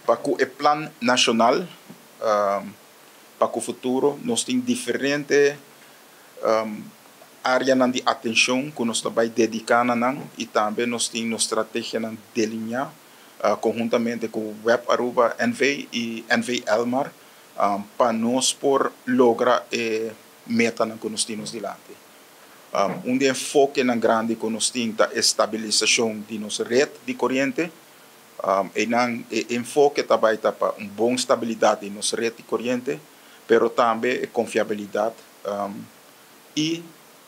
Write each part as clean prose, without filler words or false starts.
Pa ku e plan nashonal pa ku futuro, nos tin diferente áreanan di atenshon ku nos ta bai dediká na nan i tambe nos tin nos strategianan delineá konhuntamente ku WEB Aruba NV i NV Elmar pa nos por logra e metanan ku nos tin nos dilanti. Un di e enfokenan grandi ku nos tin ta e stabilisashon di nos ret di koriente. Einan e enfoke ta bai ta pa un bon stabilidat di nos ret di koriente, pero tambe e konfiabilidat i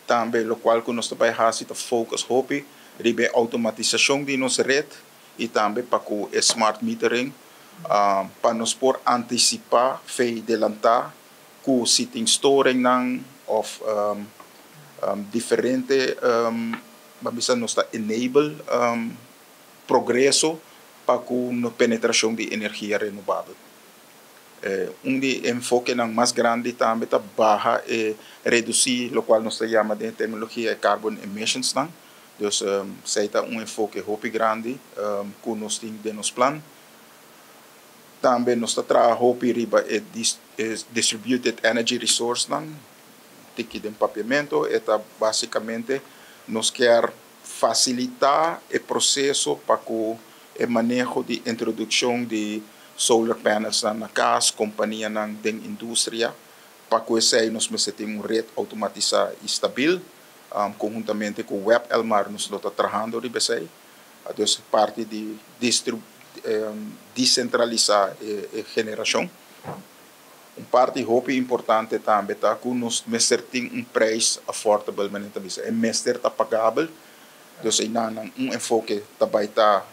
tambe lokual ku nos ta bai hasi ta focus hopi riba e outomatisashon di nos ret i tambe pa ku e smart metering pa nos por antisipá fe delantá ku si tin storingnan òf diferente, ban bisa nos ta enable progreso pa ku penetrashon di energia renobabel. Un di e enfokenan mas grandi tambe ta baha e redusí lokual nos ta yama den e terminologia e carbon emissionsnan. Dus esei ta un enfoke hopi grandi ku nos tin den nos plan. Tambe nos ta traha hopi riba e distributed energy resourcenan, tiki den papiamento e ta basikamente nos kier fasilitá e proseso pa ku e maneho di introdukshon di solar panelsnan na kas, kompanianan den industria. Pa ku esei nos mester tin un ret outomatisá i stabil. Konhuntamente ku WEB Elmar nos lo ta trahando riba esei. Dus parti di desentralisá e generashon. Un parti hopi importante tambe ta ku nos mester tin un prijs affordable, manera ta bisa. E mester ta pagabel. Dus einan un enfoke ta bai ta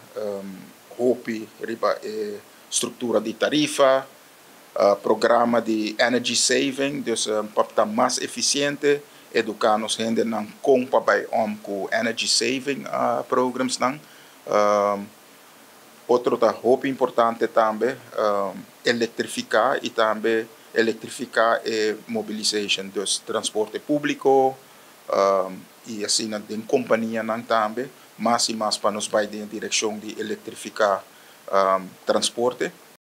hopi riba e struktura di tarifa, programa di energy saving, dus pa ta mas efisiente, eduká nos hendenan kon pa bai om ku energy saving programsnan. Otro ta hopi importante tambe, elektrifiká i tambe elektrifiká e mobilisation, dus transporte públiko i asina den kompanianan tambe, mas i mas pa nos bai den direkshon di elektrifiká transporte.